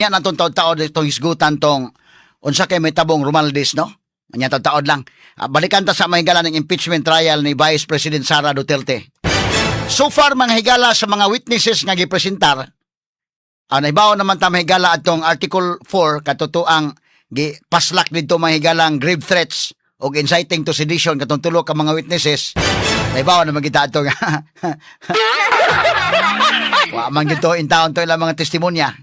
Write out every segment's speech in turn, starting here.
Yan atong taod-taod itong hisgutan tong unsa kay may tabong Romualdez, no? Nya taod-taod lang. Balikan ta sa mga higala ng impeachment trial ni Vice President Sara Duterte. So far, mga higala, sa mga witnesses nga gipresentar, naibaw naman ta, mga higala, atong Article 4 katotoang gipaslak dito, mga higala, ang grave threats og inciting to sedition katong tulo ka mga witnesses. Naibaw naman kita ato nga wa man gito in taon to ilang mga testimonya.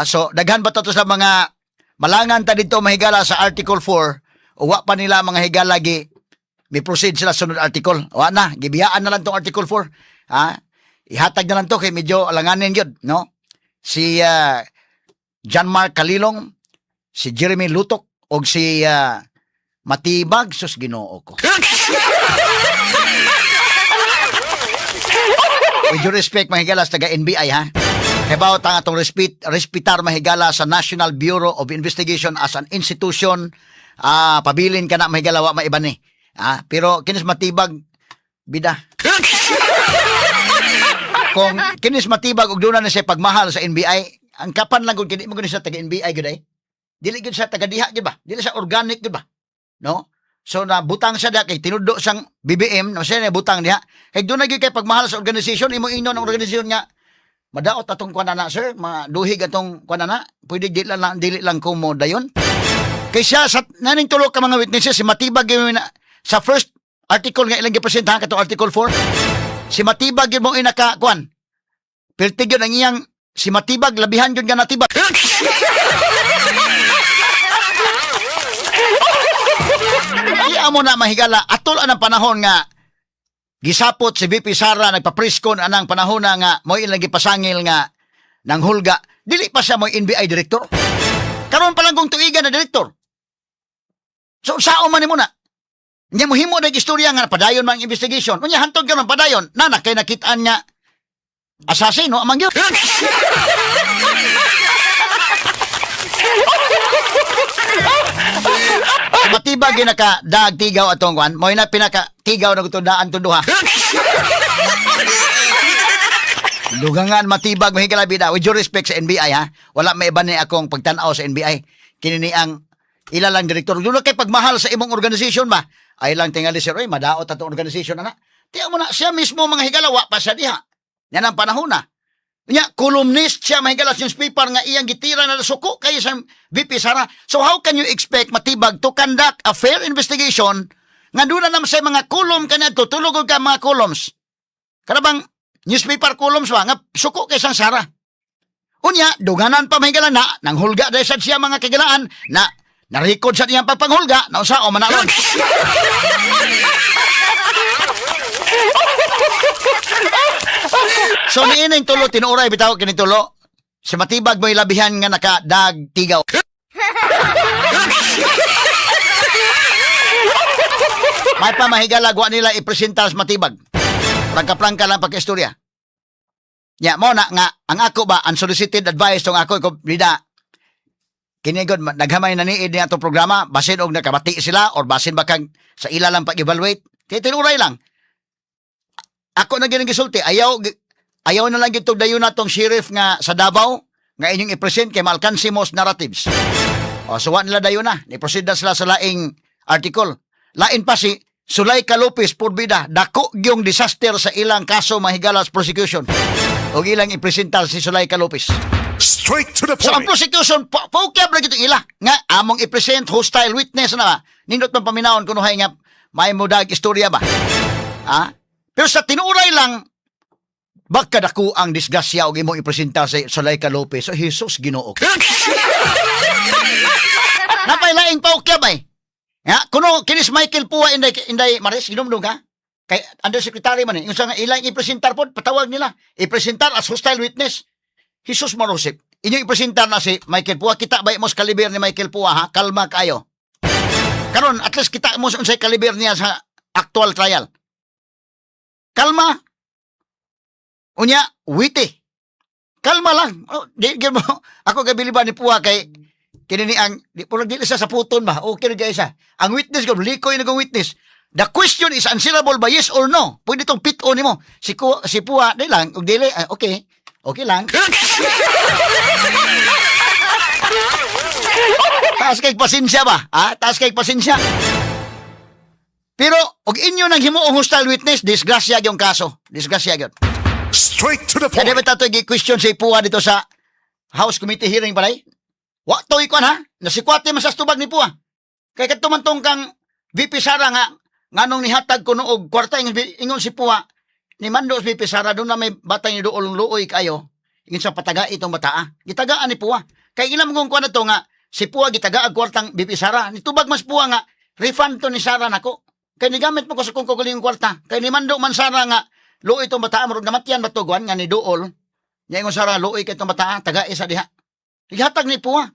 So daghan ba to sa mga malangan ta dito, mahigala, sa Article 4 o wa pa nila, mga higala, gi mi proceed sila sunod article? Wa na, gibiyaan na lang tong Article 4. Ihatag na lang to kay medyo alanganin gyud, no? Si John Mark Kalilong, si Jeremy Lutok og si Matibag, sus Ginoo ko. With due respect, mga higala, sa taga NBI, ha. Kay ta nga atong respetar, mahigala, sa National Bureau of Investigation as an institution, pabilin ka na, mahigala, wa maiban ni. Pero kinis Matibag, bida. Kung kinis Matibag og duna na siya pagmahal sa NBI, ang kapan lang kung kini mo gud siya taga NBI gud ay. Dili gud siya taga diha gud ba? Dili siya organic gud ba? No? So na butang siya diha kay tinudo sang BBM, no, siya na butang diha. Kay doon na gyud kay pagmahal sa organization, imo ingnon ang organization nga madaot atong kuan na, sir, maduhig atong kuan na, pwede dili lang ko mo dayon. Kay siya sa naning tulo ka mga witnesses, si Matibag gyud na, sa first article nga ilang gipresentahan katong Article 4. Si Matibag gyud mo inaka kuan. Perti gyud ang iyang si Matibag, labihan gyud nga natibag. Di amo na, mahigala, atol anang panahon nga gisapot si VP Sara nagpapreskon anang panahon na nga mo ilang gipasangil nga nang hulga, dili pa siya mo NBI director. Karon pa lang kung tuigan na director. So sao man nimo na? Nya mohimo na istorya nga padayon man ang investigation. Unya hantod karon padayon, nana kay nakitaan nga assassin no amang gyud. Matibag gyud naka dag tigaw atong kwan, mo na pinaka tigaw na gutong daan tong duha. Dugangan Matibag, mahigala, bida. With due respect sa NBI, ha. Wala may iba ni akong pagtan-aw sa NBI. Kini ni ang ila lang direktor. Doon kay pagmahal sa imong organization ba? Ay lang tingali, sir, oy, madaot atong organization na. Tiyan mo na siya mismo, mga higala, wa pa siya diha. Yan ang panahon na. Nya, columnist siya, mga higala, sa newspaper nga iyang gitira na suko kay sa VP Sara. So how can you expect Matibag to conduct a fair investigation nga doon na naman sa mga column kaniadto, tulog ka mga columns. Kana bang newspaper columns ba nga suko kay sang Sara. Unya, duganan pa, mahigala, na nang hulga dahil sad siya, mga kagilaan, na na-record sa niyang pagpanghulga na unsa o manalon. So niining tulo tinuoray bitaw kini tulo. Si Matibag mo'y labihan nga nakadag tigaw. May pa mahigala wa nila ipresentar sa Matibag. Prangka-prangka lang pagka-istorya. Nya mo na nga ang ako ba unsolicited advice tong ako ko bida kini gud naghamay na niid niya atong programa basin og nakabati sila or basin ba kag sa ila lang pag-evaluate kay tinuray lang ako na gining gisulti, ayaw ayaw na lang gitog dayon natong sheriff nga sa Davao nga inyong i-present kay maalkansi mo sa narratives. O so wa nila dayon na ni-proceed na sila sa laing article. Lain pa si Zuleika Lopez Purbida, dako gyung disaster sa ilang kaso, mahigalas, prosecution og ilang ipresentar si Zuleika Lopez. Straight to the So ang point. Prosecution po pa ra gyud ila nga among i-present hostile witness na ba. Nindot man paminawon kunuhay nga may mudag istorya ba. Ha? Pero sa tinuray lang baka dako ang disgrasya og imong ipresentar sa Zuleika Lopez. So Jesus Ginoo. Napay laing paukyab ay. Nga kuno kinis Michael Pua, inday inday Maris, ginomdom ka? Kay undersecretary man eh. Yung sa nga ilang ipresentar pod patawag nila. Ipresentar as hostile witness. Jesus Marosip. Inyong ipresentar na si Michael Pua. Kita ba mo sa kaliber ni Michael Pua, ha? Kalma kayo. Karon at least kita mo sa unsay kaliber niya sa actual trial. Kalma. Unya, witty. Kalma lang. Oh, di mo, ako gabili ba ni Pua kay kini ni ang di puro dili sa puton ba? Okay ra siya. Ang witness ko likoy na kong witness. The question is answerable by yes or no. Pwede tong pit-on nimo. Si Pua, di lang, og dili, ah, okay. Okay lang. Taas kay pasensya ba? Ha? Taas kay pasensya. Pero, og inyo nang himuong hostile witness, disgrasya yung kaso. Disgrasya gyud. Straight to the Kaya di point. ba tatoy gi-question si Pua dito sa House Committee hearing palay? Wa toy kwan ha? Nasikwate man sa tubag ni Pua. Kay kadto man tong kang VP Sara nga nganong nihatag kuno og kwarta, ingon si Pua ni Mando si VP Sara doon na may batay ni dool luoy kayo. Ingon sa pataga itong bataa. Gitagaan ni Pua. Kay ilam kong kuan na to nga si Pua gitaga og kwartang VP Sara. Nitubag mas Pua nga refund to ni Sara nako. Kay nigamit mo ko sa kong kaugalingong kwarta. Kay ni Mando man Sara nga luoy itong bataa, murag namatyan ba to guan nga ni dool. Nya ingon Sara, luoy kay itong bataa, taga isa diha. Gihatag ni Pua.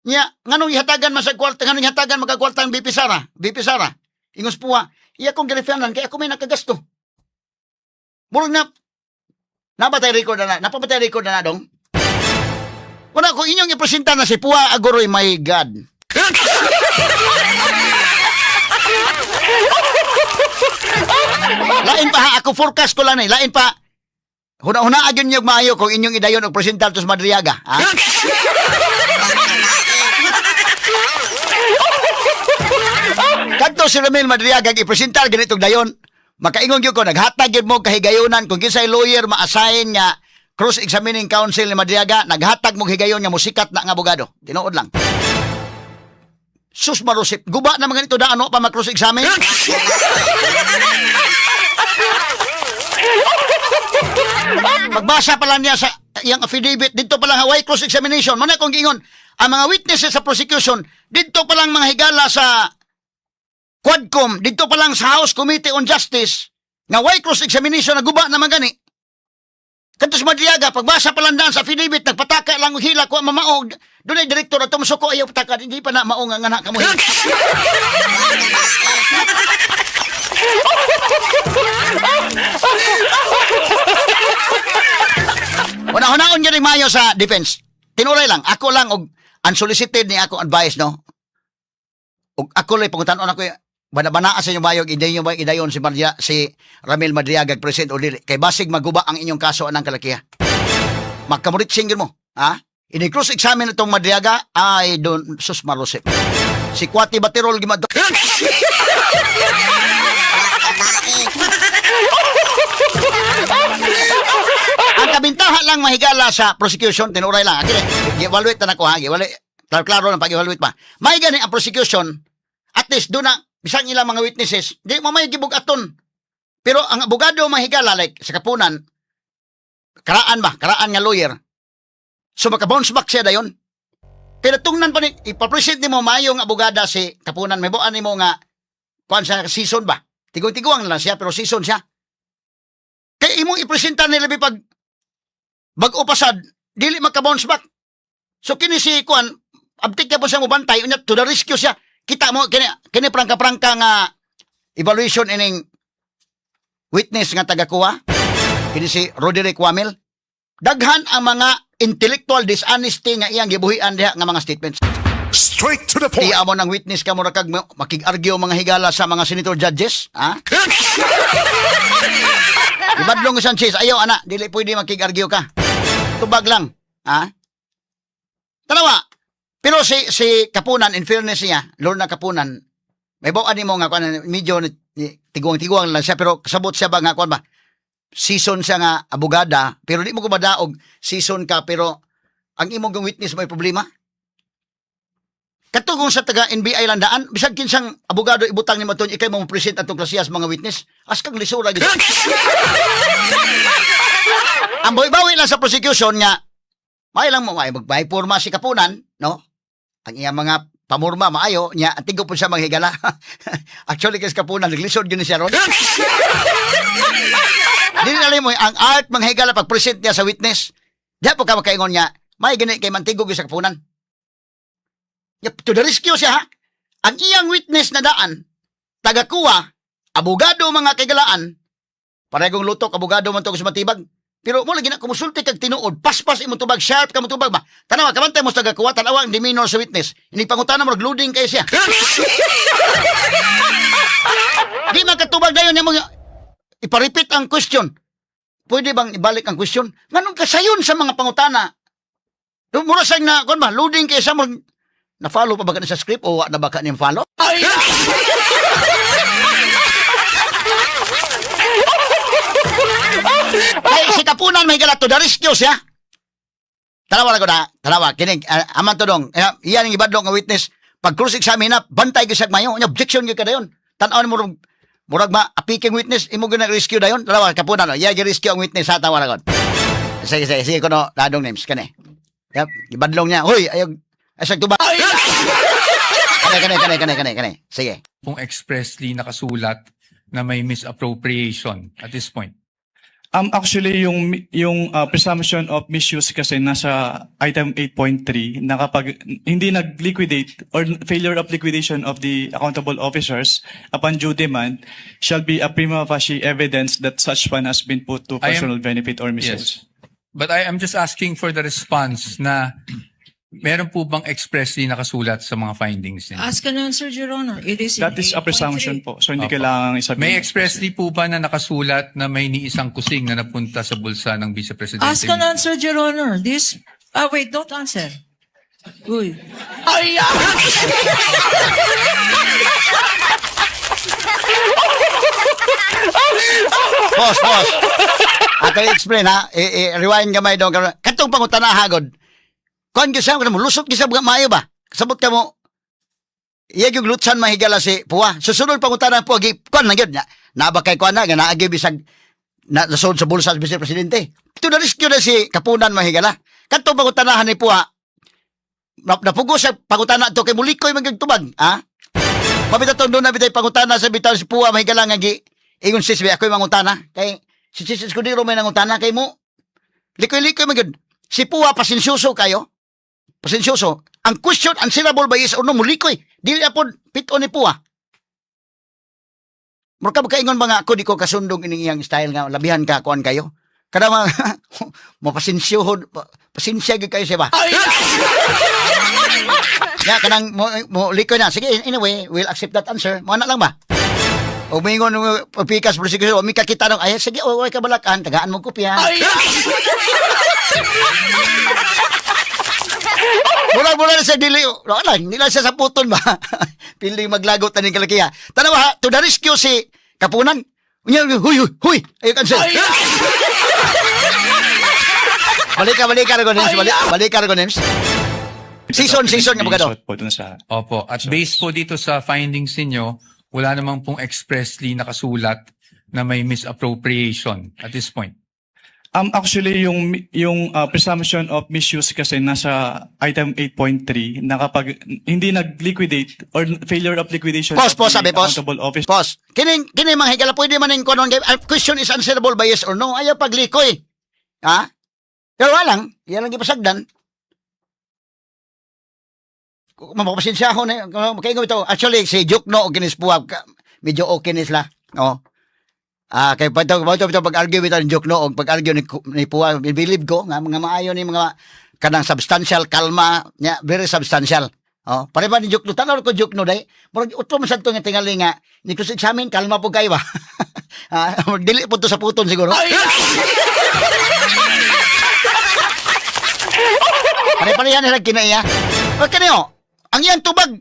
Nya nganong ihatagan man sa kwarta, nganong ihatagan magkakwarta ang VP Sara, VP Sara. Ingos Pua, iya kong girefundan kay ako may nakagasto. Murag na nabatay record na, napapatay record na na dong. Wala ko inyong ipresenta na si Pua Aguroy, my God. Lain pa ha, ako forecast ko lang eh. Lain pa. Huna-huna agyon niyo maayo kung inyong idayon og presentar to sa Madriaga. Ha? Kadto si Ramil Madriaga ipresentar ganitong dayon. Makaingon gyud ko naghatag gyud mo kahigayonan kung kinsay lawyer ma-assign nga cross-examining counsel ni Madriaga, naghatag mo higayon nga musikat na nga abogado. Tinuod lang. Sus marusip, guba na mga nito daan pa ma-cross-examine. Pagbasa pa lang niya sa iyang affidavit, dito pa lang Hawaii cross-examination. Muna kong giingon, ang mga witnesses sa prosecution, dito pa lang mga higala sa Quadcom, dito pa lang sa House Committee on Justice, nga why cross-examination na guba naman gani. Kadto sa Madriaga, pagbasa pa lang daan sa affidavit, nagpataka lang og hila ko mamaog. Doon ay direktor at tumusuko ayaw pataka, hindi pa na mao nga nga kamo. Una-unaon gyud mayo sa defense. Tinuray lang, ako lang og unsolicited ni ako advice, no. Og ako lang pangutan-on ako bana-banaa sa inyong bayog idayon ba idayon si Maria si Ramil Madriaga present o dili kay basig maguba ang inyong kaso anang kalakiha. Magkamurit singgil mo, ha? Ini-cross examine itong Madriaga ay don sus marosip. Si Kwati Baterol gimad. Ang kabintaha lang mahigala sa prosecution, tinuray lang. Akire, gi-evaluate na nako ha, gi-evaluate. Klaro-klaro lang pag-evaluate pa. May gani ang prosecution, at least doon na, bisang ilang mga witnesses, di mo may gibugaton. Pero ang abogado mahigala, like sa kapunan, karaan ba, karaan nga lawyer, so maka-bounce back siya dayon. Pero tungnan pa ni, ipapresent nimo mayong abogada si kapunan, may buan nimo nga, kuan sa season ba? Tigong-tiguang lang siya, pero season siya. Kay imong ipresenta nila pag bag-o pasad, dili maka-bounce back. So kini si kuan, abtik ka po siya mobantay, unya to the rescue siya. Kita mo kini kini prangka-prangka nga evaluation ining witness nga taga-kuha. Kini si Roderick Wamil. Daghan ang mga intellectual dishonesty nga iyang gibuhian diha nga mga statements. Straight to the point. Iya mo ng witness ka mura kag makig-argue mga higala sa mga senator judges, ha? Ibadlong Sanchez, ayaw ana, dili pwede makig-argue ka. Tubag lang, ha? Tanawa. Pero si si Kapunan, in fairness niya, Lorna Kapunan, may bawaan nimo nga kuan medyo tiguang-tiguang lang siya pero kasabot siya ba nga kuan ba? Season siya nga abogada, pero di mo ko madaog season ka pero ang imong witness may problema. Katugong sa taga NBI lang daan, bisag kinsang abogado ibutang nimo ton ikay mo present atong klasiyas mga witness, as kang lisura gid. Ang bawi-bawi lang sa prosecution nga may lang mo may magmay porma si Kapunan, no? Ang iyang mga pamurma maayo nya ang tigo po siya manghigala. Actually kay Kapunan naglisod gyud ni siya ron. Dili na mo ang art manghigala pag present niya sa witness. Diya po ka makaingon niya, may gani kay mantigo gyud sa Kapunan. Yep, to the rescue siya ha. Ang iyang witness na daan, tagakuha, abogado mga kagalaan, paregong lutok, abogado man to sa matibag. Pero mo lagi na kumusulti kag tinuod, paspas imo tubag, sharp ka mo tubag ba. Tanawa, kabantay mo sa tagakuha, tanawa ang demeanor sa witness. Ini pangutana mo, loading kay siya. Di makatubag dayon niya mga ipa-repeat ang question. Pwede bang ibalik ang question? Nganong kasayon sa mga pangutana? Mura sa na, kun ba, loading kay siya, murag, Na-follow pa ba ka ni sa script o wa na ba ka niyang follow? Ay, si Kapunan may to the rescue siya. Tanawa na ko na, tanawa, kining, aman to dong, iyan ang ibadlong nga witness, pag cross-examine na, bantay gyud siya mayo, nya objection gyud ka dayon. Tan-aw mo murag, murag ma apiking witness, imo gyud rescue dayon. Tanawa, Kapunan, no, iya rescue ang witness sa tawa na ko. Sige, sige, sige, kuno, ladong names, kani. Yep, ibadlong niya, huy, ayog, ay tuba. Kani, kani, kani, kani, kani, kani. Sige. Kung expressly nakasulat na may misappropriation at this point. Actually, yung presumption of misuse kasi nasa item 8.3 na kapag hindi nag-liquidate or failure of liquidation of the accountable officers upon due demand shall be a prima facie evidence that such fund has been put to personal benefit or misuse. Yes. But I am just asking for the response na meron po bang expressly nakasulat sa mga findings niyo? Ask and answer, Your Honor. It is in That is a 8.3. presumption po. So hindi Opo. Kailangang isabihin. May expressly po ba na nakasulat na may ni isang kusing na napunta sa bulsa ng Vice Presidente? Ask and answer, Your Honor. This, ah, wait, don't answer. Uy. Pause, pause. Ato i-explain ha. I-rewind gamay dong. Katong pangutana hagod. Kuan gyud siya mo lusot gyud siya maayo ba? Sabot ka mo. Iya gyud lutsan mahigala si Puwa. Susunod pangutana po gi kuan na gyud na. Naba kay kuan na nga naagi bisag na nasod sa bulsa sa Vice Presidente. To the rescue na si Kapunan mahigala. Katong pangutanahan ni Puwa. Napugos sa pangutana to kay mulikoy man gyud tubag, ha? Mabita tong doon na bitay pangutana sa bitaw si Puwa mahigala nga gi ingon sis be ako'y mangutana kay si Sis Escudero may nangutana kay mo. Likoy-likoy man gyud. Si Puwa pasensyoso kayo. Pasensyoso. Ang question answerable by yes or no mulikoy. Dili na pod pit-on ni Puwa. Mura ka kaingon ba nga ako di ko kasundong ining iyang style nga labihan ka kuan kayo. Kada mga mapasensyohon pasensya gyud kayo siya ba. Ya kanang mo likoy na. Sige, anyway, we'll accept that answer. Mo na lang ba? O mingon ng pikas prosecution, o mikakita nung, ay sige, o ka balakan, tagaan mo kopya. Mura-mura na sa dili, wala lang, nila siya sa puton ba? Piling maglagot na ning kalakiya. Tanawa ha, to the rescue si Kapunan. Unya, huy, huy, huy, ayun cancel. Balik ka, balik ka, Ragonems, balik, balik ka, Ragonems. Season, season nga Being abogado. sought po dun sa Opo. At based po dito sa findings ninyo, wala namang pong expressly nakasulat na may misappropriation at this point. Actually, yung presumption of misuse kasi nasa item 8.3 na kapag hindi nag-liquidate or failure of liquidation Pause, of pause, the sabi, pause. accountable officer Pause. Kining kini mga higala pwede man ning kunon kay question is answerable by yes or no. Ayaw paglikoy. Ha? Pero wala lang, yan lang gipasagdan. Mapapasensya ako na kay ito. Actually si Jukno og kinis Puwab medyo okay ni sila. Oh. Ah, kay pato pato pato pag-argue bitaw ni Jukno og pag-argue ni Puwab, believe ko nga mga maayo ni mga kanang substantial kalma nya, very substantial. Oh, pare ba ni Jukno tanaw ko Jukno day. Murag utro man sad to nga tingali nga ni cross examine kalma po kayo ba. Ah, dili po to sa puton siguro. Pare-parehan nila kinaiya. O kaniyo, ang iyang tubag,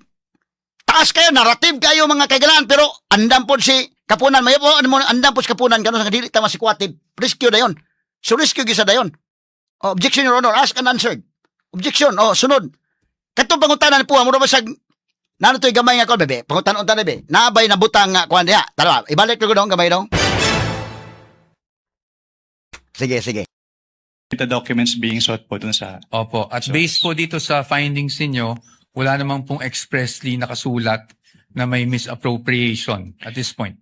taas kayo, narrative kayo mga kaigalaan, pero andam po si Kapunan, may po, ano mo, andam po si Kapunan, kano sa dili tama si Kuwatib, rescue dayon. So rescue gyud sa dayon. Oh, objection, Your Honor, ask and answered. Objection, oh, sunod. Katong pangutanan po, mura ba siyag, nano to'y gamay nga kon, bebe? Pangutanan unta na, bebe. Nabay nabutang nga kuan diha. Tara, ibalik ko dong gamay dong. Sige, sige. The documents being sought po dun sa Opo. At based po dito sa findings ninyo, wala namang pong expressly nakasulat na may misappropriation at this point.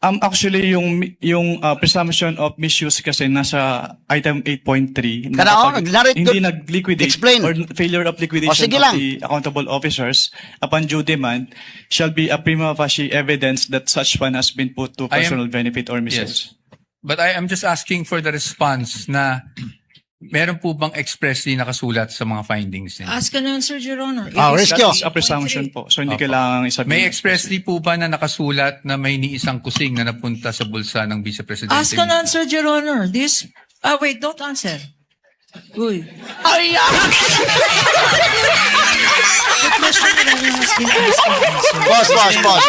Actually, yung presumption of misuse kasi nasa item 8.3 na Kana, oh, kapag nag-narrate hindi good. nag-liquidate Explain. or failure of liquidation O, sige of lang. the accountable officers upon due demand shall be a prima facie evidence that such fund has been put to personal benefit or misuse. Yes. But I am just asking for the response na meron po bang expressly nakasulat sa mga findings ninyo? Ask and answer, Your Honor. It Ah, is rescue. That is a presumption po. So hindi Opo. kailangang isabihin. May expressly po ba na nakasulat na may ni isang kusing na napunta sa bulsa ng Vice Presidente? Ask and answer, Your Honor. This, ah, wait, don't answer. Uy. Pause, pause.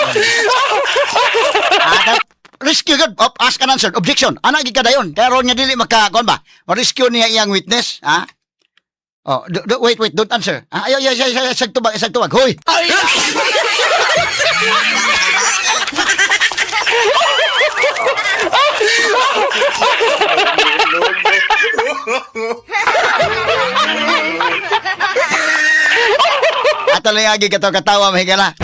Ah, rescue gud. Oh, ask and answer. Objection. Ana gid kadayon. Kaya ron nga dili maka kuan ba? Ma-rescue niya iyang witness, ha? Oh, wait, wait, don't answer. Ah, ayo, ayo, ayo, ayo, isag tubag, isag tubag. Hoy. Ato lang agi kato katawa mahigala.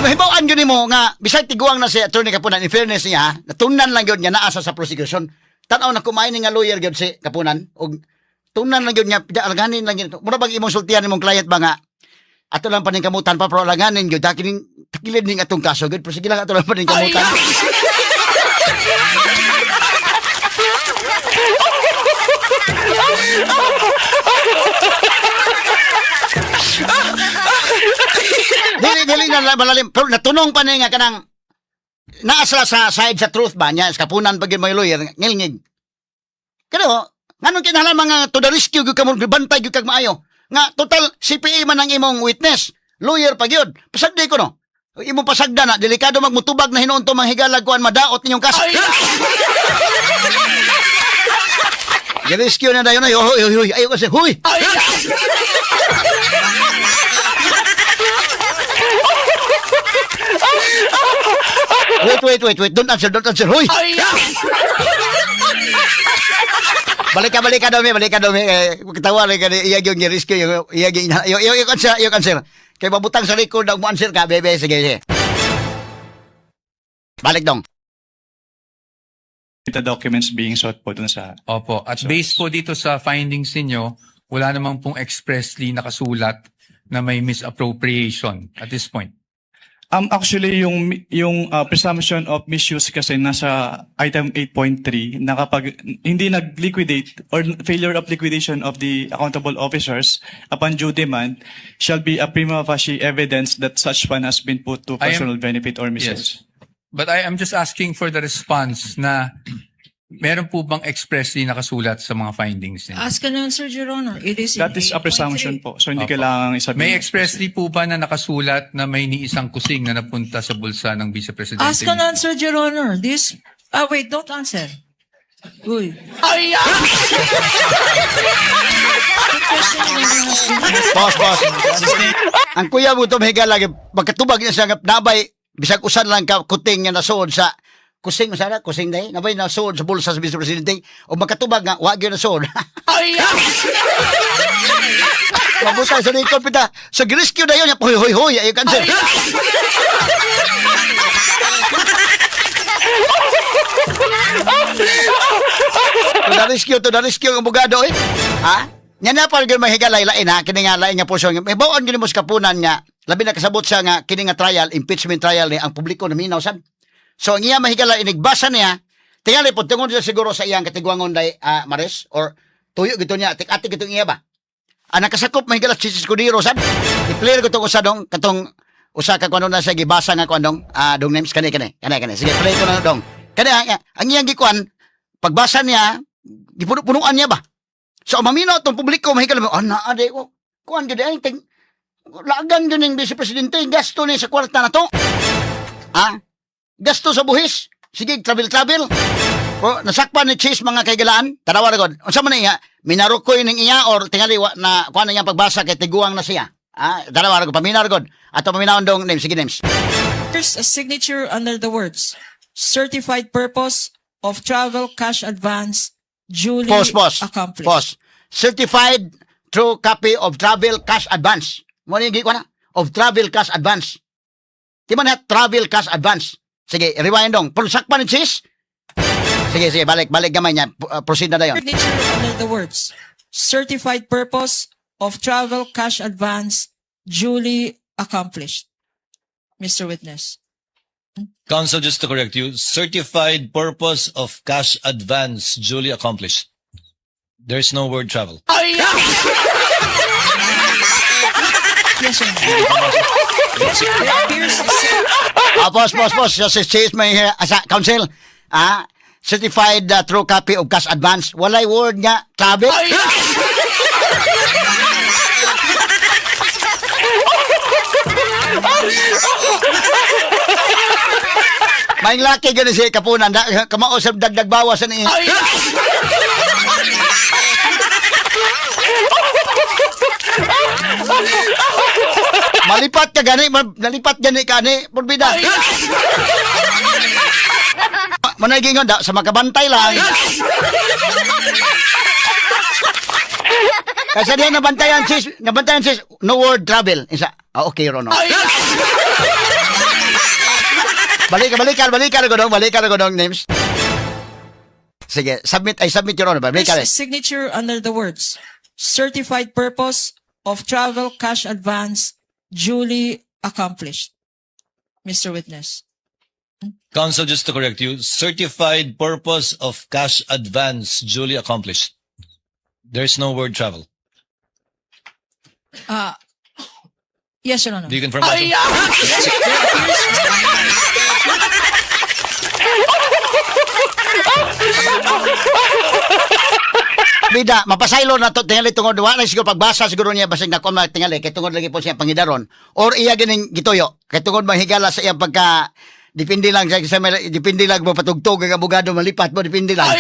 Mahibaw-an gyud nimo nga bisag tiguang na si Attorney Kapunan, in fairness niya, ha, natunan lang gyud nga naa sa prosecution. Tan-aw na kumain nga lawyer gyud si Kapunan og tunan lang gyud niya alganin lang gyud. Mura bag imong sultihan imong client ba nga ato lang paningkamutan pa pero alanganin gyud kining takilid ning atong kaso gyud, pero sige lang, ato lang paningkamutan. Dili dili na malalim pero natunong pa niya nga kanang naa sa side sa truth ba niya sa Kapunan pag yung mga lawyer ngilngig. Pero nganong kinahanglan mga to the rescue gyud kamo, bantay gyud kag maayo nga total CPA man ang imong witness, lawyer pa gyud. Pasagdi ko no imong pasagda na delikado, magmutubag na hinuon to mga higalag kuan, madaot ninyong kaso. Gi-rescue na dayon ay hoy hoy hoy ayo kasi huy. Wait, wait, wait, wait. Don't answer, don't answer. Huy! Balik ka, balik ka daw, balik ka daw. Eh, katawa lang ka, iya yung rescue, yung, iya yung, yung answer, yung answer. Kay mabutang sa record ang mo answer ka, bebe, sige, sige. Balik dong. The documents being sought po dun sa Opo. At based po dito sa findings ninyo, wala namang pong expressly nakasulat na may misappropriation at this point. Actually, yung presumption of misuse kasi nasa item 8.3 na kapag hindi nag-liquidate or failure of liquidation of the accountable officers upon due demand shall be a prima facie evidence that such fund has been put to personal benefit or misuse. Yes. But I am just asking for the response na meron po bang expressly nakasulat sa mga findings ninyo? Ask and answer, Your Honor. It is in That is a 8.3. presumption po. So hindi Opo. kailangang isabihin. May expressly po ba na nakasulat na may ni isang kusing na napunta sa bulsa ng Vice Presidente? Ask and answer, Your Honor. This, ah, wait, don't answer. Uy. The question is- Pause, pause. Ang kuya mo ito, mahiga lagi, magkatubag niya siya, nga, nabay, bisag usan lang ka, kuting nga nasuod sa, kusing, sana, kusing day, nabay nasuod sa bulsa sa Vice Presidente, o magkatubag nga, wag yun nasuod. Mabutang sa likod pita. Sa rescue na yun, hoy, hoy, hoy, ayaw cancel. To the rescue ang abogado eh. Ha? Nya na pa gyud mahigalay lain ha, kini nga lain nga portion. May bawon gyud mo sa kapunan nga labi na kasabot siya nga kini nga trial, impeachment trial ni ang publiko naminaw sad. So ang iya mahigala inigbasa niya, tingali po tungod siya siguro sa iyang katigwangon day Maris or tuyo gito niya, tik-atik gito iya ba? Ang nakasakop mahigala si Escudero sad. I-play ko tong usa dong katong usa ka kuno na siya gibasa nga kuan dong, dong names kani kani kani kani. Sige, play ko na dong. Kani ang iyang gikuan pagbasa niya, gipuno-punuan niya ba? So ang maminaw tong publiko mahigala mo, ana ade ko. Kuan gyud ay ting lagan gyud ning vice presidente gasto ni sa kwarta na to. Ha? Gasto sa buhis. Sige, travel travel. O, nasakpan ni Chase mga kaigalaan. Tanawa na god. Unsa man iya? Minarukoy ning iya or tingali wa na kuan na iyang pagbasa kay tiguang na siya. Ah, tanawa na god. Paminaw na god. Ato paminawon dong names. Sige, names. There's a signature under the words, certified purpose of travel cash advance duly Pause, pause. accomplished. Pause. Certified true copy of travel cash advance. Mo ni ko na of travel cash advance. Di ba na travel cash advance? Sige, rewind dong. Pero sakpan ni Chase. Sige, sige, balik, balik gamay niya. Proceed na dayon. Signature under the words, certified purpose of travel cash advance duly accomplished. Mr. Witness. Counsel, just to correct you, certified purpose of cash advance duly accomplished. There's no word travel. Yes, Your Honor. There appears a Ah, pause, pause, pause. So, si Chase may sa counsel. Ah, certified true copy of cash advance. Walay word nga travel. Maing laki gani si Kapunan, da, kamao sa dagdag bawas ani. Malipat ka gani, nalipat gani ka ani, porbida. Manay gingon da sa makabantay lang. Kasi diyan nabantayan sis, no word travel. Isa, ah, okay, Your Honor. Balik, balikan, balikan ko dong, balikan ko dong names. Sige, submit, ay submit, Your Honor. Balikan. There's signature under the words, certified purpose of travel cash advance duly accomplished. Mr. Witness. Counsel, just to correct you, certified purpose of cash advance duly accomplished. There's no word travel. Yes, Your Honor. Do you confirm that, sir? Bida, mapasaylo na to tingali tungod wa na siguro pagbasa siguro niya basig na na tingali kay tungod lagi po siya pangidaron or iya gining gituyo kay tungod mahigala sa iyang pagka depende lang sa depende lang mo patugtog ang abogado malipat mo depende lang.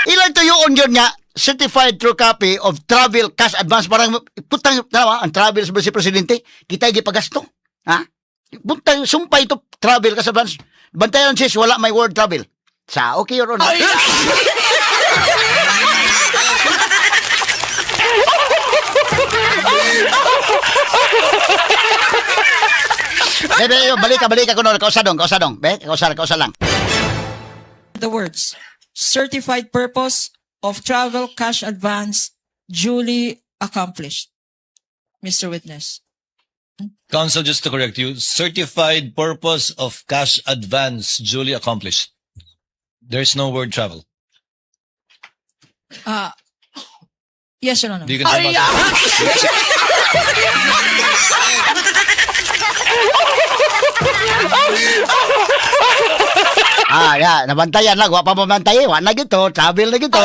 Ilang tuyoon yun nga certified true copy of travel cash advance, parang putang tama ang travel sa si presidente kita gipagasto, ha, putang sumpay to travel cash advance, bantayan sis, wala may word travel sa. Okay, Your Honor. Be, be, balik ka, balik ka kuno, kausa dong, kausa dong. Be, kausa, kausa lang. The words, certified purpose of travel cash advance duly accomplished. Mr. Witness. Counsel, just to correct you, certified purpose of cash advance duly accomplished. There's no word travel. Yes, Your Honor. Do you confirm that, sir? Ah, ya, nabantayan lang, wa pa mabantay, wa na gito, travel na gito.